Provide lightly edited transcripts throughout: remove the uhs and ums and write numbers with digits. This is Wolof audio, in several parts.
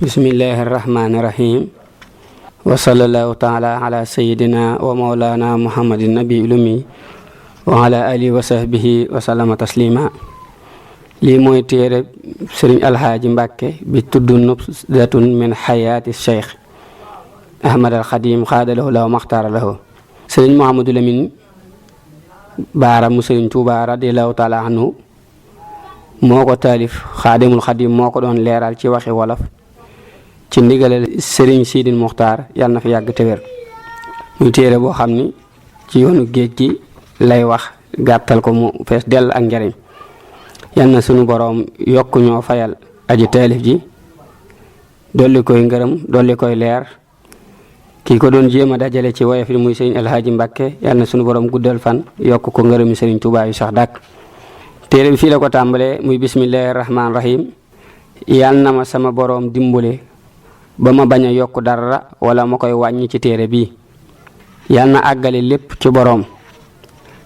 bismillahi rahmaani rahim wa sallallahu taala ala sayidina wa maulana muhammadin nabi ulumi wa ala alihi wa sahbihi wa sallama taslima. lii mooy téere sëriñ alxaaji Mbàkke bi tudd nubdatun min xayaati cheikh ahmad al xadim xaadalahu law maxtaara lahu. sëriñ Mouhamadou Lamine Baara mu sëriñ Tuubaa radiyallahu taala anhu moo ko taalif. xaadimul xadim moo ko doon leeral ci waxi wolof ci ndigalal sëriñ Sidil Muxtaar yàlla na fi yàgg te wér. muy téere boo xam ni ci yoonu géej gi lay wax, gàttal ko mu fees dell ak njariñ. yal na sunu boroom yokk ñoo fayal aji taalif ji, dolli koy ngërëm dolli koy leer. kii ko doon jéem a dajale ci woyof yi muy sëriñ alhaaji Mbàkke yal na sunu boroom guddal fan yokk ko ngërëmi sëriñ Tuubaa yu sax dàkk. téere bi fii la ko tàmbalee muy bismillahi rahmaani rahim. yal na ma sama boroom dimbale ba ma bañ a yokk dara wala ma koy wàññi ci téere bi. yal na àggale lépp ci boroom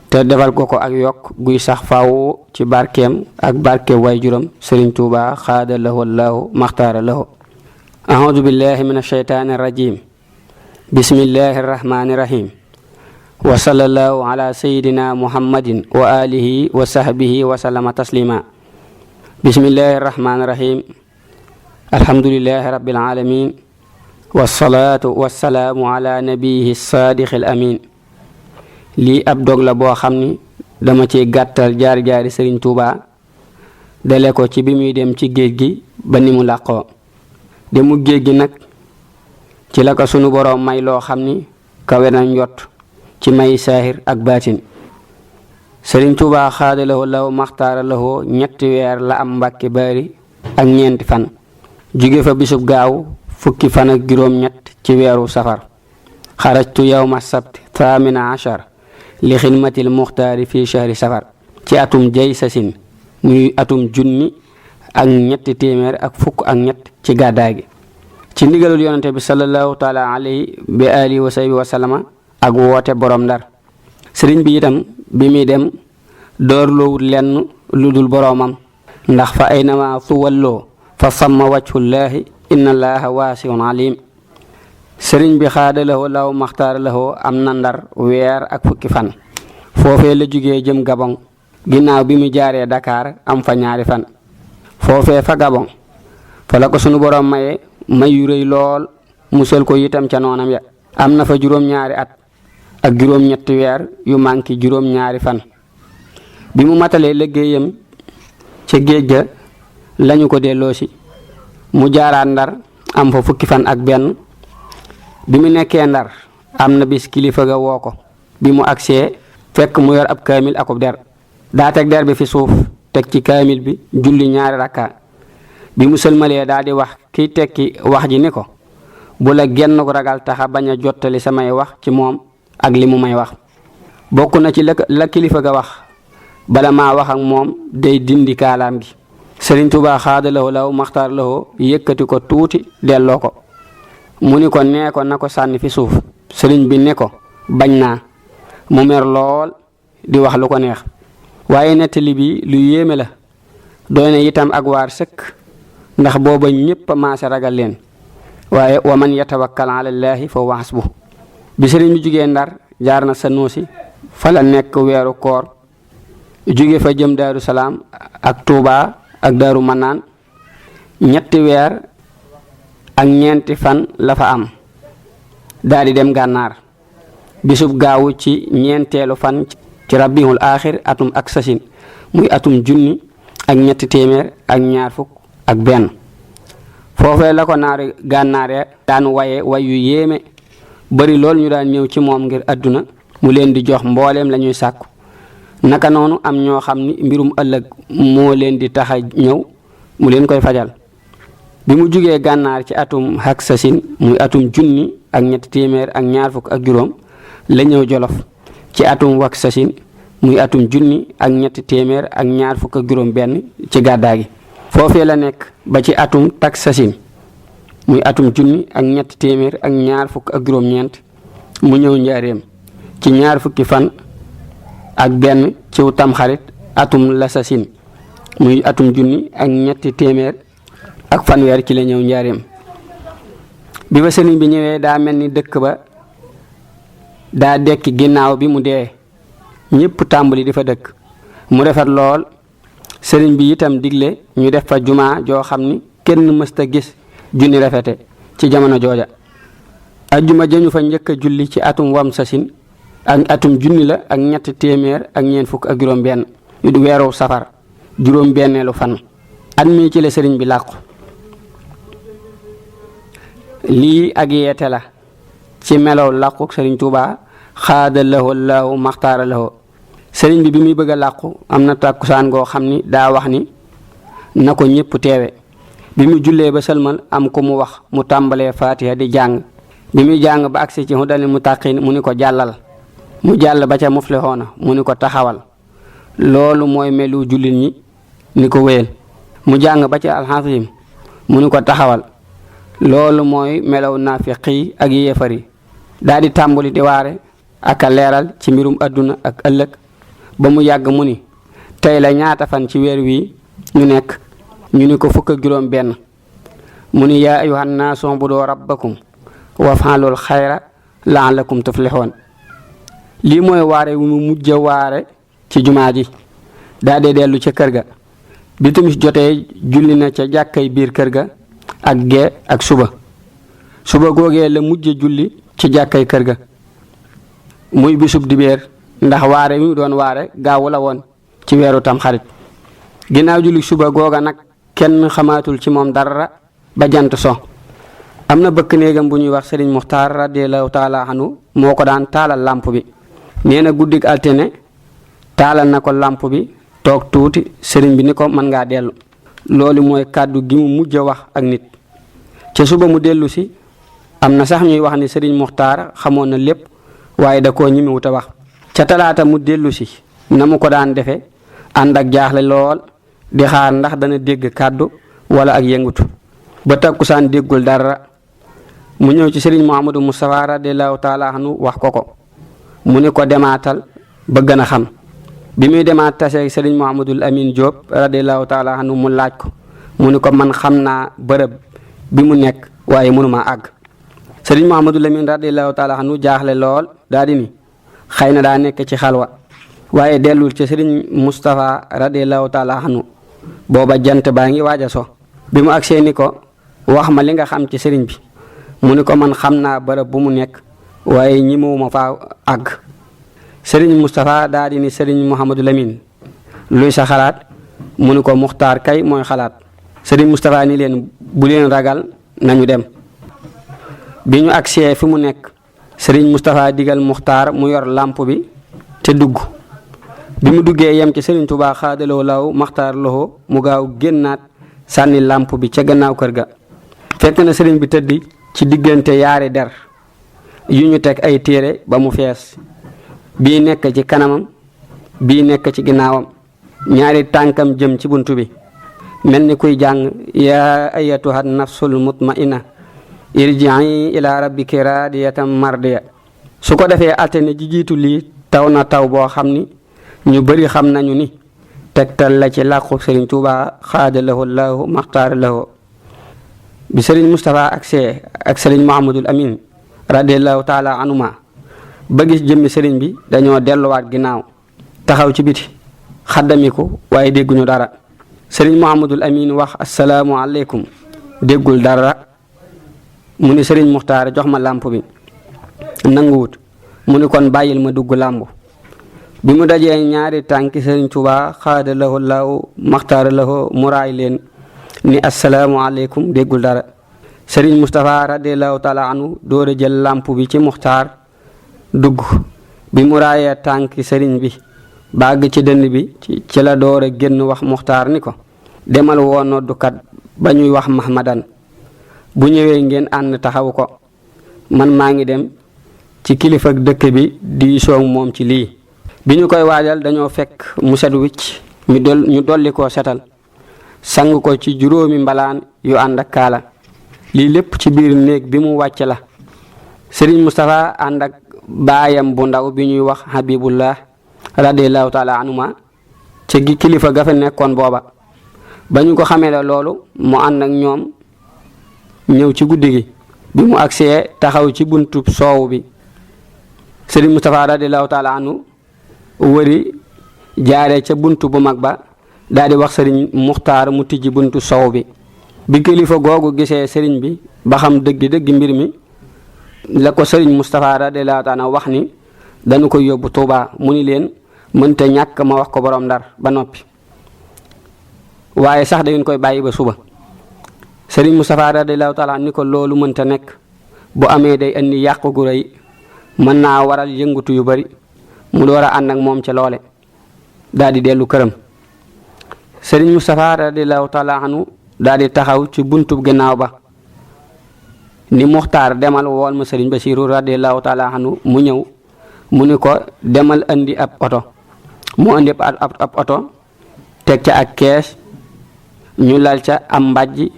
te defal ko ak yokk guy sax faw ci barkeem ak barkeem way juram sëriñ Tuubaa xaada lahu allahu maxtaara lahu. a'uudu billahi min ashaytaani rajim. bismillahi rahmaani rahim. wa sallallahu ala sayidina muhammadin wa alihi wa sahbihi wa sallama taslima. bismillahi rahmaani rahim. alhamdulillahi rabbil alamin wasalaatu wasalaamu ala nabiyihi saadiqil amin. lii ab dog la boo xam ni dama ci gàttal jaar-jaari sëriñ Tuubaa dale ko ci bi muy dem ci géej gi ba ni mu làqoo. demu géej gi nag ci la ko sunu boroom may loo xam ni kawe na njot ci may saahir ak baatin. sëriñ Tuubaa xaada lahu law maxtaara lahu ñetti weer la am Mbàkke Baari ak ñeenti fan. jóge fa bisub gaaw fukki fan ak juróom-ñett ci weeru safar. xarajtu yawma sabt thamina ashar li xidmatil muxtaari fi shahri safar. ci atum jay sasin muy atum junni ak ñetti téeméer ak fukk ak ñett ci gàddaay gi. ci ndigalul yonante bi sallallahu taala alayhi bi alihi wa sahbihi wa sallama ak woote borom Ndar. sëriñ bi itam bi muy dem door loowut lenn lu dul boroomam, ndax fa aynama tuwalloo fa samma wajhullaahi inna allaha waasiun alim. sëriñ bi xaadalawoo law maxtaar lawoo am na Ndar weer ak fukki fan. foofee la jugee jëm Gabon ginnaaw bi mu jaaree Dakar am fa ñaari fan. foofee fa Gabon fa la ko sunu boroom maye may yu rëy lool, musal ko itam ca noonam ya. am na fa juróom-ñaari at ak juróom-ñetti weer yu manki juróom-ñaari fan. bi mu matalee liggéeyam ca géej ga lañu ko delloosi. mu jaaraat Ndar am fa fukki fan ak benn. bi mu nekkee Ndar am na bis kilifa ga woo ko. bi mu agsee fekk mu yor ab kaamil akub der. daa teg der bi fi suuf teg ci kaamil bi julli ñaari rakka. bi mu sëlmalee daa di wax kiy tekki wax ji ni ko, bu la genn ko ragal taxa bañ a jottali samay wax ci moom ak li mu may wax. bokk na ci la kilifa ga wax bala maa wax ak moom day dindi kaalaam gi. sëriñ Tuubaa xaada lahu law maxtaar lahu yëkkati ko tuuti delloo ko. mu ni ko nee ko na ko sànni fi suuf. sëriñ bi ne ko bañ naa. mu mer lool di wax lu ko neex. waaye nettali bi lu yéeme la. doy na itam ak waar sëkk, ndax booba ñépp a maase ragal leen. waaye wa man yatawakkal ala llaahi fa huwa hasbuh. bi sëriñ bi jugee Ndar jaar na Sanusi fa la nekk weeru koor. jóge fa jëm Daaru Salaam ak Tuubaa ak Daaru Manaan. ñetti weer ak ñeenti fan la fa am. daldi dem Gànnaar bisub gaawu ci ñeenteelu fan ci rabbihul aaxir atum ak sasin muy atum junni ak ñetti téeméer ak ñaar fukk ak benn. foofee la ko naari Gànnaar daan waye way yu yéeme. bari lool ñu daan ñëw ci moom ngir àdduna mu leen di jox mbooleem la ñuy sàkku. naka noonu am ñoo xam ni mbirum ëllëg moo leen di tax a ñëw mu leen koy fajal. bi mu jugee Gànnaar ci atum hak sasin muy atum junni ak ñetti téeméer ak ñaar fukk ak juróom la ñëw Jolof ci atum wak sasin muy atum junni ak ñetti téeméer ak ñaar fukk ak juróom benn ci gàddaa gi. foofee la nekk ba ci atum tak sasin muy atum junni ak ñetti téeméer ak ñaar fukk ak juróom ñeent mu ñëw Njaaréem ci ñaar fukki fan ak benn ciw tamxarit atum lasasin muy atum junni ak ñetti téeméer ak fanweer ci la ñëw Njaaréem. bi ba sëriñ bi ñëwee daa mel ni dëkk ba daa dekki ginnaaw bi mu dee ñépp tàmbali di fa dëkk mu rafet lool. sëriñ bi itam digle ñu def fa jumaa joo xam ni kenn mësta gis junni rafete ci jamono jooja. ajjuma jëñu fa njëkk a julli ci atum wam sasin ak atum junni la ak ñetti téeméer ak ñeent fukk ak juróom benn yu weeru safar juróom benneelu fan. at mi ci la sëriñ bi làqu. lii ak yeete la ci melow làqu sëriñ Tuubaa xaada lahu laahu maxtaara lahu. sëriñ bi muy bëgg a làqu am na tàkkusaan goo xam ni daa wax ni na ko ñépp teewe. bi mu jullee ba sëlmal am ko mu wax mu tàmbalee faatiha di jàng. bi muy jàng ba agsi ci hudal muttaqin mu ni ko jàllal. mu jàll ba ca muflihoona mu ni ko taxawal. loolu mooy melu jullit ñi ni ko wéyal. mu jàng ba ca alxasim mu ni ko taxawal. loolu mooy melaw naafiq yi ak yéefar yi. daa di tàmbali di waare ak a leeral ci mbirum adduna ak ëllëg ba mu yàgg mu ni tey la ñaata fan ci weer wi ñu nekk. ñu ni ko fukk ak juróom benn. mu ni yaa ayuhan naasu ubudu rabbakum waf'alul xayra la'allakum tuflixoon. lii mooy waare wu mu mujj a waare ci jumaa ji. daa dee dellu ca kër ga. bi timis jotee julli na ca jàkkay biir kër ga ak gee ak suba. suba googee la mujj julli ci jàkkay kër ga. muy bisub dibéer ndax waare wi mu doon waare gaawu la woon ci weeru tamxarit. ginnaaw julli suba googa nag kenn xamaatul ci moom dara ba jant so. am na bëkk néegam bu ñuy wax sëriñ Muxtaar radiyallahu taala anhu moo ko daan taalal làmp bi. nee na guddig altine taalal na ko làmp bi toog tuuti sëriñ bi ni ko mën ngaa dellu. loolu mooy kàddu gi mu mujj a wax ak nit. ca suba mu dellu si am na sax ñuy wax ni sëriñ Muxtaar xamoon na lépp waaye da koo ñimiwut a wax. ca talaata mu dellu si na mu ko daan defe ànd ak jaaxle lool di xaar ndax dana dégg kàddu wala ak yëngutu. ba takkusaan déggul dara mu ñëw ci sëriñ Muhammadu Mustafa radiyallahu taala anhu wax ko mu ni ko demaatal ba gën a xam. bi muy demaat taseeg sëriñ Muhammadul Amin Diop radiyallahu taala anhu mu laaj ko mu ni ko man xam naa bërëb bi mu nekk waaye mënuma àgg. sëriñ Muhammadul Amin radiyallahu taala anhu jaaxle lool daa di ni xëy na daa nekk ci xalwa waaye dellul ci sëriñ Mustafa radiyallahu taala anhu booba jant baa ngi waaj a so. bi mu agsee ni ko wax ma li nga xam ci sëriñ bi mu ni ko man xam naa bërëb bu mu nekk waaye ñimewuma faa àgg. sëriñ Mustafa daa di ni sëriñ Muhammadu Lamin luy sa xalaat mu ni ko Muxtaar kay mooy xalaat. sëriñ Mustafa ni leen bu leen ragal nañu dem. bi ñu agsee fi mu nekk sëriñ Mustafa digal Muxtaar mu yor làmp bi te dugg. bi mu duggee yem ci sëriñ Tuubaa xaadaloo law Muxtaar loxo mu gaaw génnaat sànni làmp bi ca gannaaw kër ga. fekk na sëriñ bi tëdd ci diggante yaari der yu ñu teg ay téere ba mu fees. bii nekk ci kanamam bii nekk ci ginnaawam ñaari tànkam jëm ci buntu bi mel ni kuy jàng yaa ayatuha nafsul mutmainna irji'i ila rabbiki radiyatan mardiya. su ko defee altine ji jiitu lii taw na taw boo xam ni ñu bari xam nañu ni tegtal la ci làqu sëriñ Tuubaa xaada lahu laahu maxtaar lahu. bi sëriñ Mustafa agsee ak sëriñ Muhammadul Amin radiyallahu taala anhuma ba gis jëmmi sëriñ bi dañoo delluwaat ginnaaw taxaw ci biti xaddamiku waaye dégguñu dara. sëriñ Muhammadul Amin wax asalaamu aleykum déggul dara. mu ni sëriñ Muxtaar jox ma làmp bi nanguwut. mu ni kon bàyyil ma dugg làmb. bi mu dajee ñaari tànki sëriñ Tuubaa xaada lahu laahu maxtaar lahu mu raay leen ni asalaamu aleykum déggul dara. sëriñ Mustafa radiyallahu taala anhu door a jël làmp bi ci Muxtaar dugg. bi mu raayee tànki sëriñ bi bàgg ci dënn bi ci la door a génn wax Muxtaar ni ko demal woo noddukat ba ñuy wax Mahmadan bu ñëwee ngeen ànd taxawu ko man maa ngi dem ci kilifa dëkk bi di soog moom ci lii. bi ñu koy waajal dañoo fekk mu set wicc ñu dolli koo setal sang ko ci juróomi mbalaan yu ànd ak kaala. lii lépp ci biir néeg bi mu wàcc la. sëriñ Mustafa ànd ak baayam bu ndaw bi ñuy wax Habibullah radiyallahu taala anhuma ca gi kilifa ga fa nekkoon booba. ba ñu ko xamee la loolu mu ànd ak ñoom ñëw ci guddi gi bi mu agsee taxaw ci buntu soow bi sëriñ Moustapha radiyallahu taala anhu wëri jaaree ca buntu bu mag ba daal di wax sëriñ Muxtaar mu tijji buntu soow bi kilifa googu gisee sëriñ bi ba xam dëgg mbir mi la ko sëriñ Moustapha radiyallahu taala wax ni dañu ko yóbbu Tuubaa mu ni leen mënta ñàkk ma wax ko borom Ndar ba noppi waaye sax da ngeen koy bàyyi ba suba sëriñ Moustapha radiyallahu taala ni ko loolu mënta nekk bu amee day andi yàq gu rëy mën naa waral yëngutu yu bari mu door a ànd ak moom ca loole daal di dellu këram sëriñ Moustapha radiyallahu taala anhu daal di taxaw ci buntu ginnaaw ba ni Muxtaar demal wool ma sëriñ Basiiru radiyallahu taala anhu mu ñëw mu ni ko demal andi ab oto mu andi ab oto teg ca ak kees ñu lal ca am mbàjj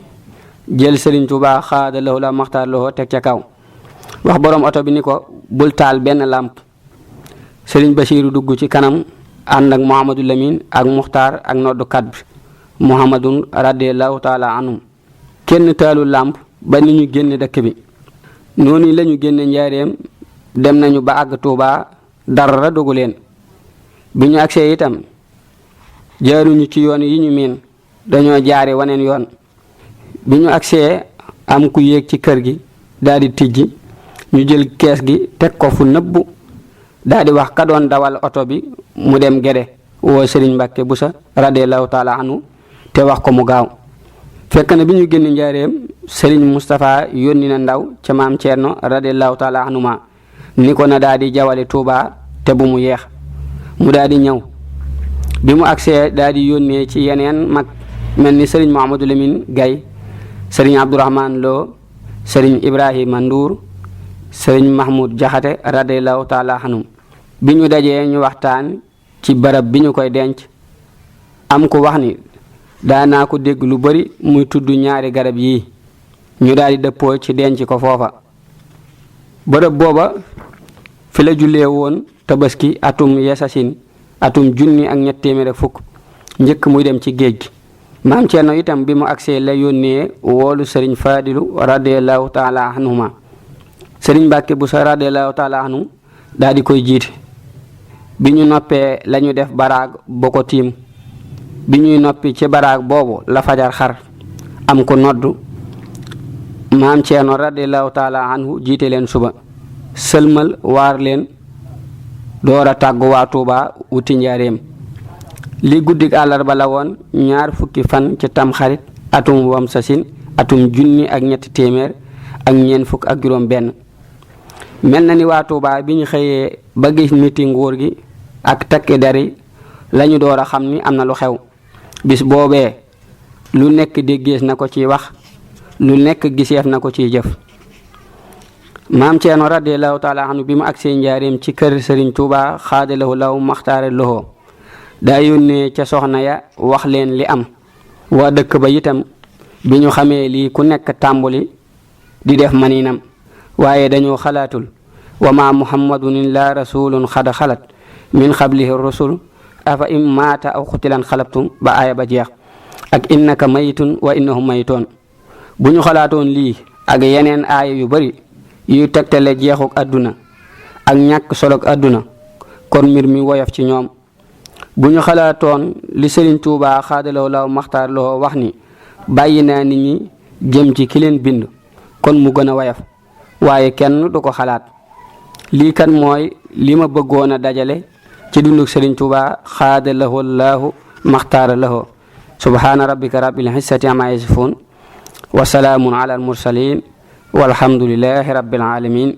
jël sëriñ Tuubaa xaada lahu la Muxtaar lahu teg ca kaw wax borom oto bi ni ko bul taal benn làmp sëriñ Basiiru dugg ci kanam ànd ak Mouhamadou Lamine ak Muxtaar ak noddukat bi Muhammadun radiyallahu taala anhum kenn taalu làmp ba ni ñu génne dëkk bi noonu la ñu génne njaareem dem nañu ba àgg Tuubaa dara dogu leen bi ñu agsee itam jaaruñu ci yoon yi ñu miin dañoo jaare waneen yoon bi ñu agsee am ku yéeg ci kër gi daal di tijji ñu jël kees gi teg ko fu nëbbu daal di wax ka doon dawal oto bi mu dem Gede woo Sëriñ Mbàkke Buso radiyallahu taala anhu te wax ko mu gaaw fekk na bi ñu génn njaareem Sëriñ Moustapha yónni na ndaw ca maam Ceerno radiyallahu taala anhuma ni ko na daal di jawale Tuubaa te bu mu yeex mu daal di ñëw bi mu agsee daal di yónnee ci yeneen mag mel ni Sëriñ Mouhamadou Lamine Gaye Sëriñ Abdourahmane Lo Sëriñ Ibrahima Ndour Sëriñ Mahmoud Jaxate radiyallahu taala anhum bi ñu dajee ñu waxtaan ci barab bi ñu koy denc am ku wax ni daanaa ko dégg lu bari muy tudd ñaari garab yii ñu daal di dëppoo ci denc ko foofa bërëb booba fi la jullee woon tabaski atum yesasin atum 1700 njëkk muy dem ci géej gi maam Ceerno itam bi mu agsee la yónnee woolu sëriñ Faadilu radiyallahu taala anhuma sëriñ Mbàkke Buso radiyallahu taala anhu daal di koy jiite bi ñu noppee lañu def baraag ba ko tiim bi ñuy noppi ci baraag boobu la fajar xar am ko noddu maam Ceerno radiyallahu taala anhu jiite leen suba sëlmal waar leen door a tàggu waa Tuubaa wuti njaareem li guddig àllarba la woon 20 fan ci tamxarit atum wamsasin atum 1346 mel na ni waa Tuubaa bi ñu xëyee ba gis niti nguur gi ak takki dari lañu door a xam ni am na lu xew bis boobee lu nekk déggees na ko ciy wax lu nekk giseef na ko ciy jëf maam Ceerno radiyallahu taala anhu bi mu agsee njaareem ci kër Sëriñ Tuubaa xaadalahu law maxtaare loxo daa yónnee ca soxna ya wax leen li am waa dëkk ba itam bi ñu xamee lii ku nekk tàmbuli di def maninam waaye dañoo xalaatul wa ma muhammadun illa rasulun xad xalat min xablihi rusul afa im maata aw xutilan xalabtum ba aaya ba jeex ak innaka mayitun wa innahum mayitoon bu ñu xalaatoon lii ak yeneen aaya yu bari yuy tegtale jeexuk àdduna ak ñàkk solog àdduna kon mbir mi woyof ci ñoom bu ñu xalaatoon li Sëriñ Tuubaa xaadalaw law maxtaar loo wax ni bàyyi naa nit ñi jëm ci ki leen bind kon mu gën a woyof waaye kenn du ko xalaat lii kan mooy li ma bëggoon a dajale ci dunduk Sëriñ Tuubaa xaadalahu laahu maxtaara lahu subhaana rabbika rabbil izzati ammaa yasifuun wa salaamun ala al mursalin walhamdulillahi rabbil alamin